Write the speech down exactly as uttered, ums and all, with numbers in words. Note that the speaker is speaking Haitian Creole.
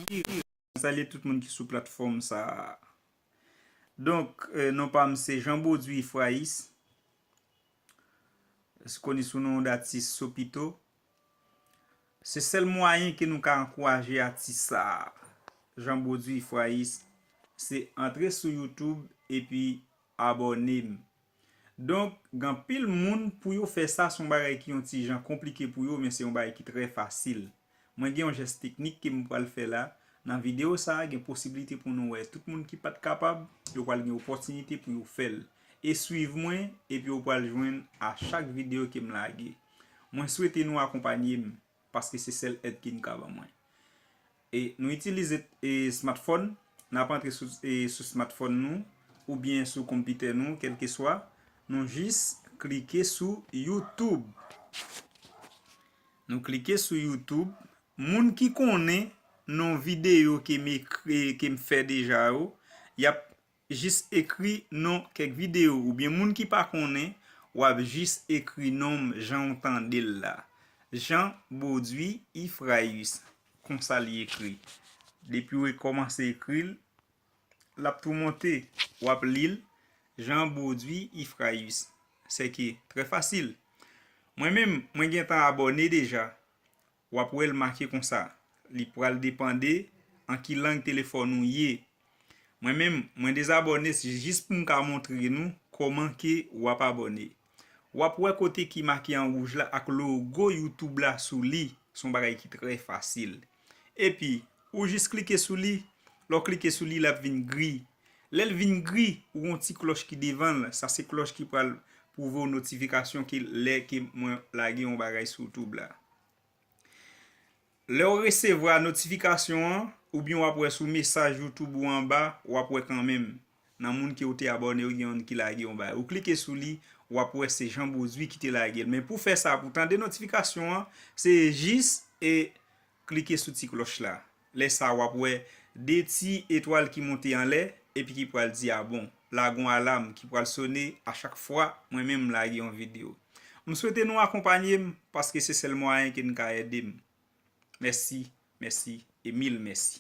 Salye tout moun ki sou platfòm sa a. Donk, eh, non pa m se Jean Bauduit Fraïs, koni sou non datis Sopito. Se sèl mwayen ke nou ka ankouraje atis sa a, Jean Bauduit Fraïs, se antre sou YouTube epi abòne m. Donk, gen anpil moun pou yo fè sa, se yon bagay ki yon ti jan konplike pou yo, men se yon bagay ki trè fasil. Mwen gen yon jès teknik ke m pral fè la. Nan videyo sa a, gen posiblite pou nou wè tout moun ki pa t kapab, yo pral gen opòtinite pou yo fè l. E swiv mwen, epi yo pral jwenn a chak videyo ke m lage. Mwen swete nou akonpanye m, paske se sèl èd ke n ka ban mwen. E nou itilize e, smartphone, n ap antre sou, e, sou smartphone nou, oubyen sou konpitè nou, kèlkeswa, nou jis klike sou YouTube. Nou klike sou YouTube. Moun ki konnen non videyo ke m ekri, ke m fè deja yo, y ap jis ekri non kèk videyo, oubyen moun ki pa konnen, w ap jis ekri non m jan w tande l la. Jean Bauduit Ifraïus, konsa li ekri. Depi w kòmanse ekri l, l ap tou monte, w ap li l, Jean Bauduit Ifraïus. Sèke trè fasil. Mwen menm, mwen gentan abòne deja. W ap wè l make konsa. Li pral depande an ki lang telefòn ou ye. Mwen menm, mwen dezabòne, se jis pou m ka montre nou kòman ke w ap abòne. W ap wè kote ki make an wouj la ak logo YouTube la sou li. Se yon bagay ki trè fasil. Epi, ou jis klike sou li. Lè w klike sou li, l ap vin gri. Lè l vin gri, ou gon ti klòch ki devan l. Sa se klòch ki pral pwouve w notifikasyon ke lè ke mwen lage yon bagay sou YouTube la. Lè w resevwa notifikasyon an, oubyen w ap wè sou mesaj YouTube ou anba, w ap wè kanmenm. Nan moun ke w te abòne yo, gen youn ki lage yon bagay. Ou klike sou li, w ap wè se Jean Bauduit ki te lage l. Men pou fè sa, pou tande notifikasyon an, se jis e klike sou ti klòch la. Lè sa a, w ap wè de ti etwal ki monte anlè, epi ki pral di abon. Lage yon alam ki pral sone a chak fwa mwen menm m lage yon videyo. M swete nou akonpanye m, paske se sèl mwayen ke n ka ede m. Mèsi, mèsi e mil mèsi.